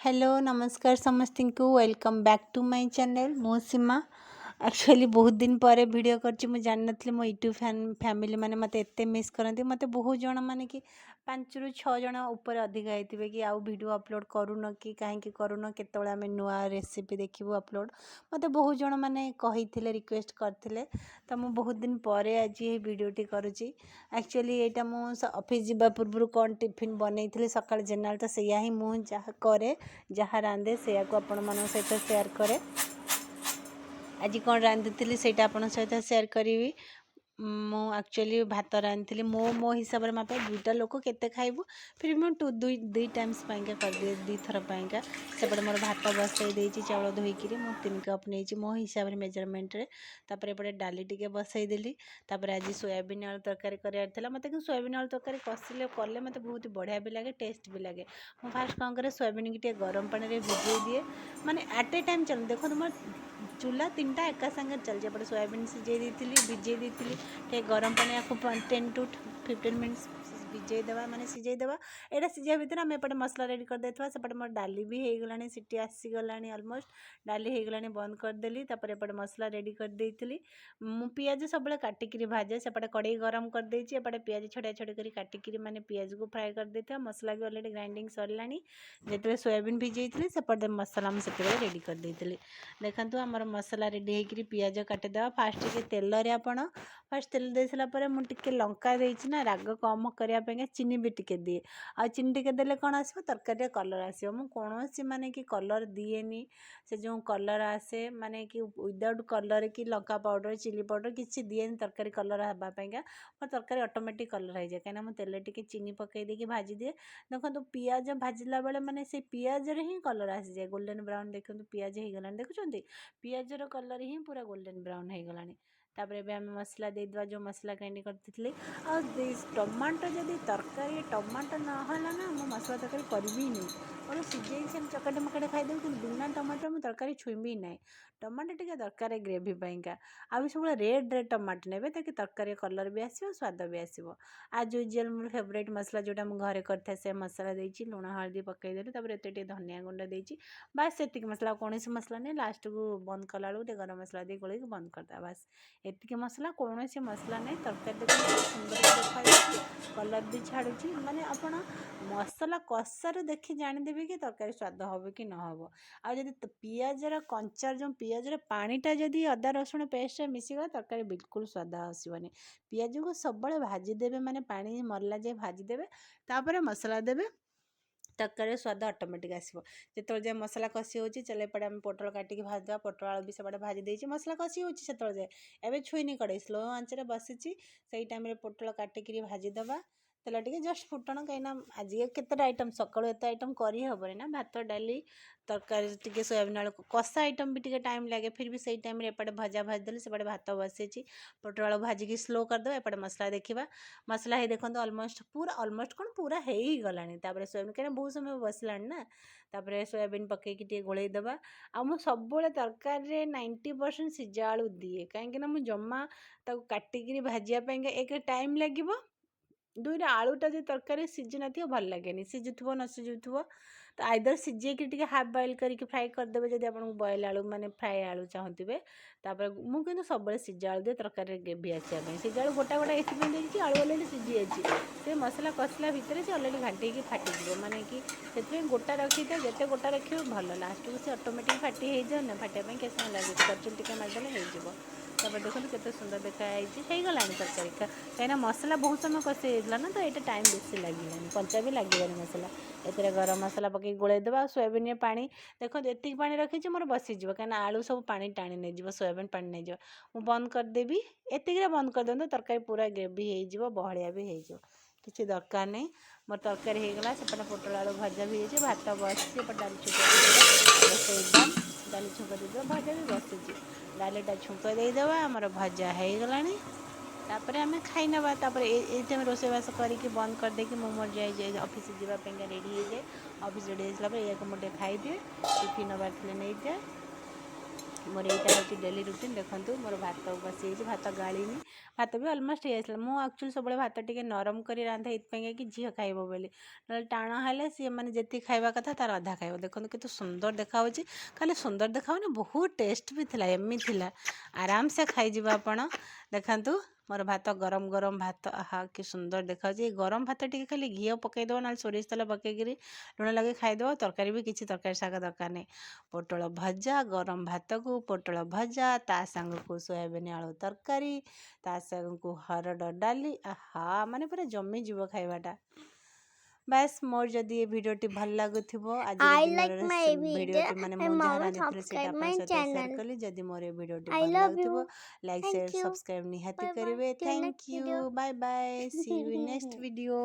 Hello, ନମସ୍କାର ସମସ୍ତଙ୍କୁ। Welcome back to my channel. ମୁଁ ସୀମା। ଆକ୍ଚୁଆଲି ବହୁତ ଦିନ ପରେ ଭିଡ଼ିଓ କରିଛି। ମୁଁ ଜାଣିନଥିଲି ମୋ ୟୁଟ୍ୟୁବ୍ ଫ୍ୟାନ୍ ଫ୍ୟାମିଲି ମାନେ ମୋତେ ଏତେ ମିସ୍ କରନ୍ତି। ମୋତେ ବହୁତ ଜଣ, ମାନେ କି 5ରୁ 6 ଜଣ ଉପରେ ଅଧିକା ହେଇଥିବେ କି ଆଉ ଭିଡ଼ିଓ ଅପଲୋଡ଼ କରୁନ କି, କାହିଁକି କରୁନ, କେତେବେଳେ ଆମେ ନୂଆ ରେସିପି ଦେଖିବୁ ଅପଲୋଡ଼। ମୋତେ ବହୁତ ଜଣ ମାନେ କହିଥିଲେ, ରିକ୍ୱେଷ୍ଟ କରିଥିଲେ। ତ ମୁଁ ବହୁତ ଦିନ ପରେ ଆଜି ଏହି ଭିଡ଼ିଓଟି କରୁଛି। ଆକ୍ଚୁଆଲି ଏଇଟା ମୁଁ ଅଫିସ୍ ଯିବା ପୂର୍ବରୁ କ'ଣ ଟିଫିନ୍ ବନେଇଥିଲି ସକାଳେ, ଜେନେରାଲ୍ ତ ସେଇଆ ହିଁ ମୁଁ ଯାହା କରେ, ଯାହା ରାନ୍ଧେ, ସେଇଆକୁ ଆପଣମାନଙ୍କ ସହିତ ସେୟାର କରେ। ଆଜି କ'ଣ ରାନ୍ଧିଥିଲି, ସେଇଟା ଆପଣଙ୍କ ସହିତ ସେୟାର କରିବି। ମୁଁ ଆକ୍ଚୁଆଲି ଭାତ ରାନ୍ଧିଥିଲି। ମୁଁ ମୋ ହିସାବରେ ମାପେ, ଦୁଇଟା ଲୋକ କେତେ ଖାଇବୁ। ଫିର୍ ମୁଁ ଟୁ ଦୁଇ ଦୁଇ ଟାଇମ୍ସ ପାଇଁକା କରିଦିଏ, ଦୁଇଥର ପାଇଁକା। ସେପଟେ ମୋର ଭାତ ବସାଇ ଦେଇଛି। ଚାଉଳ ଧୋଇକିରି ମୁଁ 3 କପ୍ ନେଇଛି ମୋ ହିସାବରେ, ମେଜରମେଣ୍ଟରେ। ତାପରେ ଏପଟେ ଡାଲି ଟିକେ ବସାଇଦେଲି। ତାପରେ ଆଜି ସୋୟାବିନ୍ ଆଳୁ ତରକାରୀ କରିବାର ଥିଲା ମୋତେ। କିନ୍ତୁ ସୋୟାବିନ୍ ଆଳୁ ତରକାରୀ କଷିଲେ କଲେ ମୋତେ ବହୁତ ବଢ଼ିଆ ବି ଲାଗେ, ଟେଷ୍ଟ ବି ଲାଗେ। ମୁଁ ଫାଷ୍ଟ କ'ଣ କରେ, ସୋୟାବିନ୍କି ଟିକେ ଗରମ ପାଣିରେ ଭିଜେଇ ଦିଏ। ମାନେ ଆଟ୍ ଏ ଟାଇମ୍ ଚାଲୁ, ଦେଖନ୍ତୁ, ମୋର ଚୁଲା ତିନିଟା ଏକା ସାଙ୍ଗରେ ଚାଲିଛି। ଏପଟେ ସୋୟାବିନ୍ ସିଝେଇ ଦେଇଥିଲି, ଭିଜେଇ ଦେଇଥିଲି ଟିକେ ଗରମ ପାଣି। ଆକୁ 10 ଟୁ 15 ମିନିଟ୍ସ ଭିଜେଇ ଦେବା, ମାନେ ସିଝେଇ ଦେବା। ଏଇଟା ସିଝେଇବା ଭିତରେ ଆମେ ଏପଟେ ମସଲା ରେଡ଼ି କରିଦେଇଥିବା। ସେପଟେ ମୋର ଡାଲି ବି ହେଇଗଲାଣି, ସିଟି ଆସିଗଲାଣି, ଅଲମୋଷ୍ଟ ଡାଲି ହେଇଗଲାଣି, ବନ୍ଦ କରିଦେଲି। ତାପରେ ଏପଟେ ମସଲା ରେଡ଼ି କରିଦେଇଥିଲି। ମୁଁ ପିଆଜ ସବୁବେଳେ କାଟିକିରି ଭାଜେ। ସେପଟେ କଡ଼େଇ ଗରମ କରିଦେଇଛି। ଏପଟେ ପିଆଜ ଛଡ଼ିଆ ଛଡ଼ି କରି କାଟିକିରି, ମାନେ ପିଆଜକୁ ଫ୍ରାଏ କରିଦେଇଥିବା। ମସଲା ବି ଅଲରେଡ଼ି ଗ୍ରାଇଣ୍ଡିଙ୍ଗ ସରିଲାଣି। ଯେତେବେଳେ ସୋୟାବିନ୍ ଭିଜେଇଥିଲି, ସେପଟେ ମସଲା ମୁଁ ସେତେବେଳେ ରେଡ଼ି କରିଦେଇଥିଲି। ଦେଖନ୍ତୁ, ଆମର ମସଲା ରେଡ଼ି ହେଇକିରି ପିଆଜ କାଟିଦେବା। ଫାଷ୍ଟ ଟିକେ ତେଲରେ ଆପଣ ଫାଷ୍ଟ ତେଲ ଦେଇ ସାରିଲା ପରେ ମୁଁ ଟିକେ ଲଙ୍କା ଦେଇଛି ନା, ରାଗ କମ୍ କରିବା ପାଇଁକା ଚିନି ବି ଟିକେ ଦିଏ। ଆଉ ଚିନି ଟିକେ ଦେଲେ କ'ଣ ଆସିବ? ତରକାରୀରେ କଲର୍ ଆସିବ। ମୁଁ କୌଣସି ମାନେ କି କଲର୍ ଦିଏନି। ସେ ଯେଉଁ କଲର୍ ଆସେ, ମାନେ କି ୱିଦାଉଟ୍ କଲର୍ କି ଲଙ୍କା ପାଉଡ଼ର, ଚିଲି ପାଉଡ଼ର କିଛି ଦିଏନି ତରକାରୀ କଲର୍ ହେବା ପାଇଁକା। ମୋ ତରକାରୀ ଅଟୋମେଟିକ୍ କଲର୍ ହେଇଯାଏ, କାହିଁକିନା ମୁଁ ତେଲ ଟିକେ ଚିନି ପକାଇ ଦେଇକି ଭାଜିଦିଏ। ଦେଖନ୍ତୁ, ପିଆଜ ଭାଜିଲା ବେଳେ ମାନେ ସେଇ ପିଆଜରେ ହିଁ କଲର୍ ଆସିଯାଏ, ଗୋଲ୍ଡେନ୍ ବ୍ରାଉନ୍। ଦେଖନ୍ତୁ, ପିଆଜ ହେଇଗଲାଣି। ଦେଖୁଛନ୍ତି, ପିଆଜର କଲର୍ ହିଁ ପୁରା ଗୋଲ୍ଡେନ୍ ବ୍ରାଉନ୍ ହେଇଗଲାଣି। ତାପରେ ଏବେ ଆମେ ମସଲା ଦେଇଦେବା, ଯେଉଁ ମସଲା ଗ୍ରାଇଣ୍ଡିଙ୍ଗ କରିଦେଇଥିଲି। ଆଉ ଟମାଟୋ, ଯଦି ତରକାରୀ ଟମାଟୋ ନହେଲା ନା, ମୁଁ ମସଲା ତରକାରୀ କରିବି ନି। ମୋର ସିଝେଇକି ସେମିତି ଚକଟି ମକଟି ଖାଇଦେବି, କିନ୍ତୁ ବିନା ଟମାଟୋ ମୁଁ ତରକାରୀ ଛୁଇଁବି ନାହିଁ। ଟମାଟୋ ଟିକେ ଦରକାର ଗ୍ରେଭି ପାଇଁକା। ଆଉ ବି ସବୁବେଳେ ରେଡ଼୍ ରେଡ଼୍ ଟମାଟୋ ନେବେ, ତାକି ତରକାରୀ କଲର୍ ବି ଆସିବ, ସ୍ୱାଦ ବି ଆସିବ। ଆଜ୍ ୟୁଜୁଆଲ୍ ମୋର ଫେଭରାଇଟ୍ ମସଲା, ଯେଉଁଟା ମୁଁ ଘରେ କରିଥାଏ, ସେ ମସଲା ଦେଇଛି। ଲୁଣ, ହଳଦୀ ପକାଇଦେଲି। ତାପରେ ଏତେ ଟିକେ ଧନିଆ ଗୁଣ୍ଡ ଦେଇଛି। ବାସ୍, ସେତିକି ମସଲା, ଆଉ କୌଣସି ମସଲା ନାହିଁ। ଲାଷ୍ଟକୁ ବନ୍ଦ କଲାବେଳକୁ ଟିକେ ଗରମ ମସଲା ଦେଇ ଗୋଳେଇକି ବନ୍ଦ କରିଦେବା। ବାସ୍, ଏତିକି ମସଲା, କୌଣସି ମସଲା ନାହିଁ। ତରକାରୀ ଦେଖନ୍ତୁ, କେତେ ସୁନ୍ଦର ଦେଖାଯାଉଛି, କଲର୍ ବି ଛାଡ଼ୁଛି। ମାନେ ଆପଣ ମସଲା କଷାରୁ ଦେଖି ଜାଣିଦେବେ କି ତରକାରୀ ସ୍ୱାଦ ହେବ କି ନ ହେବ। ଆଉ ଯଦି ପିଆଜର କଞ୍ଚା, ଯେଉଁ ପିଆଜର ପାଣିଟା ଯଦି ଅଦା ରସୁଣ ପେଷ୍ଟରେ ମିଶିଗଲା, ତରକାରୀ ବିଲକୁଲ ସ୍ୱାଦ ଆସିବନି। ପିଆଜକୁ ସବୁବେଳେ ଭାଜିଦେବେ, ମାନେ ପାଣି ମରିଲା ଯାଏ ଭାଜିଦେବେ, ତାପରେ ମସଲା ଦେବେ, ତରକାରୀର ସ୍ୱାଦ ଅଟୋମେଟିକ୍ ଆସିବ। ଯେତେବେଳେ ଯାଏ ମସଲା କଷି ହେଉଛି, ଚାଲ ଏପଟେ ଆମେ ପୋଟଳ କାଟିକି ଭାଜିଦେବା। ପୋଟଳ ଆଳୁ ବି ସେପଟେ ଭାଜି ଦେଇଛି। ମସଲା କଷି ହେଉଛି ସେତେବେଳେ ଯାଏ। ଏବେ ଛୁଇଁନି କଡ଼େଇ, ସ୍ଲୋ ଆଞ୍ଚରେ ବସିଛି। ସେଇ ଟାଇମ୍ରେ ପୋଟଳ କାଟିକିରି ଭାଜିଦେବା। ତେଲ ଟିକେ ଜଷ୍ଟ ଫୁଟଣ, କାହିଁକିନା ଆଜି କେତେଟା ଆଇଟମ୍, ସକାଳୁ ଏତେ ଆଇଟମ୍ କରିହେବନି ନା। ଭାତ, ଡାଲି, ତରକାରୀ ଟିକେ, ସୋୟାବିନ୍ ଆଳୁ କଷା ଆଇଟମ୍ ବି ଟିକେ ଟାଇମ୍ ଲାଗେ। ଫିର୍ ବି ସେଇ ଟାଇମ୍ରେ ଏପଟେ ଭଜା ଭାଜିଦେଲି, ସେପଟେ ଭାତ ବସିଛି। ପୋଟଳ ଆଳୁ ଭାଜିକି ସ୍ଲୋ କରିଦେବା। ଏପଟେ ମସଲା ଦେଖିବା। ମସଲା ହେଇ ଦେଖନ୍ତୁ, ଅଲମୋଷ୍ଟ ପୁରା, ଅଲମୋଷ୍ଟ କ'ଣ, ପୁରା ହେଇଗଲାଣି। ତାପରେ ସୋୟାବିନ୍, କାହିଁକିନା ବହୁତ ସମୟ ବସିଲାଣି ନା, ତାପରେ ସୋୟାବିନ୍ ପକାଇକି ଟିକେ ଗୋଳେଇ ଦେବା। ଆଉ ମୁଁ ସବୁବେଳେ ତରକାରୀରେ 90% ସିଝା ଆଳୁ ଦିଏ, କାହିଁକିନା ମୁଁ ଜମା ତାକୁ କାଟିକିରି ଭାଜିବା ପାଇଁକା ଏକ ଟାଇମ୍ ଲାଗିବ, ଦୁଇରେ ଆଳୁଟା ଯଦି ତରକାରୀ ସିଝି ନଥିବ ଭଲ ଲାଗେନି, ସିଝୁଥିବ ନ ସିଝୁଥିବ। ତ ଆଇଦର ସିଝେଇକି ଟିକେ ହାଫ୍ ବଏଲ୍ କରିକି ଫ୍ରାଏ କରିଦେବେ, ଯଦି ଆପଣଙ୍କୁ ବଏଲ୍ ଆଳୁ, ମାନେ ଫ୍ରାଏ ଆଳୁ ଚାହୁଁଥିବେ। ତାପରେ ମୁଁ କିନ୍ତୁ ସବୁବେଳେ ସିଝା ଆଳୁ ଦିଏ ତରକାରୀରେ ଗ୍ରେଭି ଆସିବା ପାଇଁ। ସିଝା ଆଳୁ ଗୋଟା ଗୋଟା ଏଥିପାଇଁ ଦେଇଛି, ଆଳୁ ଅଲରେଡ଼ି ସିଝି ଯାଇଛି। ସେ ମସଲା କଷିଲା ଭିତରେ ସେ ଅଲରେଡ଼ି ଘାଣ୍ଟି ହେଇକି ଫାଟିଯିବ। ମାନେ କି ସେଥିପାଇଁ ଗୋଟା ରଖିଥାଏ। ଯେତେ ଗୋଟା ରଖିବ ଭଲ। ଲାଷ୍ଟକୁ ସେ ଅଟୋମେଟିକ୍ ଫାଟି ହେଇଯାଉ ନା, ଫାଟିବା ପାଇଁ କେତେ ସମୟ ଲାଗୁଛି? କରଚୁଲି ଟିକେ ମାରିଦେଲେ ହେଇଯିବ। ତାପରେ ଦେଖନ୍ତୁ, କେତେ ସୁନ୍ଦର ଦେଖାଯାଇଛି, ହେଇଗଲାଣି ତରକାରୀ। କାହିଁକିନା ମସଲା ବହୁତ ସମୟ କଷି ହେଇଯାଇଥିଲା ନା, ତ ଏଇଟା ଟାଇମ୍ ବେଶୀ ଲାଗିଲାନି, କଞ୍ଚା ବି ଲାଗିବନି ମସଲା। ଏଥିରେ ଗରମ ମସଲା ପକାଇକି ଗୋଳେଇ ଦେବା। ଆଉ ସୋୟାବିନ୍ରେ ପାଣି ଦେଖନ୍ତୁ, ଏତିକି ପାଣି ରଖିଛି ମୋର, ବସିଯିବ, କାହିଁକିନା ଆଳୁ ସବୁ ପାଣି ଟାଣି ନେଇଯିବ, ସୋୟାବିନ୍ ପାଣି ନେଇଯିବ। ମୁଁ ବନ୍ଦ କରିଦେବି। ଏତିକିରେ ବନ୍ଦ କରିଦିଅନ୍ତୁ, ତରକାରୀ ପୁରା ଗ୍ରେଭି ହେଇଯିବ, ବହଳିଆ ବି ହେଇଯିବ, କିଛି ଦରକାର ନାହିଁ। ମୋର ତରକାରୀ ହେଇଗଲା। ସେପଟେ ପୋଟଳ ଆଳୁ ଭଜା ବି ହେଇଛି, ଭାତ ବସିଛି, ଏପଟେ ଡାଲି ଛୁଙ୍କ ଦେଇଦେବା। ରୋଷେଇ ଡନ୍। ଡାଲି ଛୁଙ୍କ ଦେଇଦେବା, ଭଜା ବି ବସିଛି। ଡାଲିଟା ଛୁଙ୍କ ଦେଇଦେବା। ଆମର ଭଜା ହେଇଗଲାଣି, ତାପରେ ଆମେ ଖାଇ ନେବା। ତାପରେ ଏଇ ଟାଇମ୍ ରୋଷେଇବାସ କରିକି ବନ୍ଦ କରିଦେଇକି ମୁଁ ମୋର ଯାଇ ଯାଇ ଅଫିସ୍ ଯିବା ପାଇଁକା ରେଡ଼ି ହେଇଯାଏ। ଅଫିସ୍ ରେଡ଼ି ହେଇସାରିଲା ପରେ ଏଇଆକୁ ମୁଁ ଟିକେ ଖାଇଦିଏ। ଟିଫିନ୍ ନେବାର ଥିଲେ ନେଇଯାଏ। ମୋର ଏଇଟା ହେଉଛି ଡେଲି ରୁଟିନ୍। ଦେଖନ୍ତୁ, ମୋର ଭାତ ବସିଯାଇଛି, ଭାତ ଗାଳିନି, ଭାତ ବି ଅଲମୋଷ୍ଟ ହେଇଯାଇଥିଲା। ମୁଁ ଆକ୍ଚୁଆଲି ସବୁବେଳେ ଭାତ ଟିକେ ନରମ କରି ରାନ୍ଧେ, ଏଇଥିପାଇଁ କି ଝିଅ ଖାଇବ ବୋଲି। ନହେଲେ ଟାଣ ହେଲେ ସିଏ ମାନେ ଯେତିକି ଖାଇବା କଥା ତାର ଅଧା ଖାଇବ। ଦେଖନ୍ତୁ, କେତେ ସୁନ୍ଦର ଦେଖାହେଉଛି। ଖାଲି ସୁନ୍ଦର ଦେଖାହେଉନି, ବହୁତ ଟେଷ୍ଟ ବି ଥିଲା, ଏମିତି ଥିଲା, ଆରାମସେ ଖାଇଯିବ ଆପଣ। ଦେଖନ୍ତୁ, ମୋର ଭାତ, ଗରମ ଗରମ ଭାତ, ଆହା କି ସୁନ୍ଦର ଦେଖାଯାଉଛି। ଏଇ ଗରମ ଭାତ ଟିକେ ଖାଲି ଘିଅ ପକାଇଦେବ, ନହେଲେ ସୋରିଷ ତେଲ ପକାଇକିରି ଲୁଣ ଲଗେଇ ଖାଇଦେବ। ତରକାରୀ ବି କିଛି, ତରକାରୀ ଶାଗ ଦରକାର ନାହିଁ। ପୋଟଳ ଭଜା, ଗରମ ଭାତକୁ ପୋଟଳ ଭଜା, ତା ସାଙ୍ଗକୁ ସୋୟାବିନ୍ ଆଳୁ ତରକାରୀ, ତା ସାଙ୍ଗକୁ ହରଡ଼ ଡାଲି, ଆହା ମାନେ ପୁରା ଜମିଯିବ ଖାଇବାଟା। ବାସ୍, ମୋର ଯଦି ଏ ଭିଡ଼ିଓଟି ଭଲ ଲାଗୁଥିବ, ଆଜିର ଦିନର ଭିଡ଼ିଓଟି ମାନେ ମୁଁ ଯାହା ରାନ୍ଧିଥିଲି ସେଇଟା ଆପଣଙ୍କ ସହିତ ସେୟାର କଲି। ଯଦି ମୋର ଏ ଭିଡ଼ିଓଟି ଭଲ ଲାଗୁଥିବ, ଲାଇକ୍, ସେୟାର, ସବସ୍କ୍ରାଇବ୍ ନିହାତି କରିବେ। Thank you, bye bye, see you next video.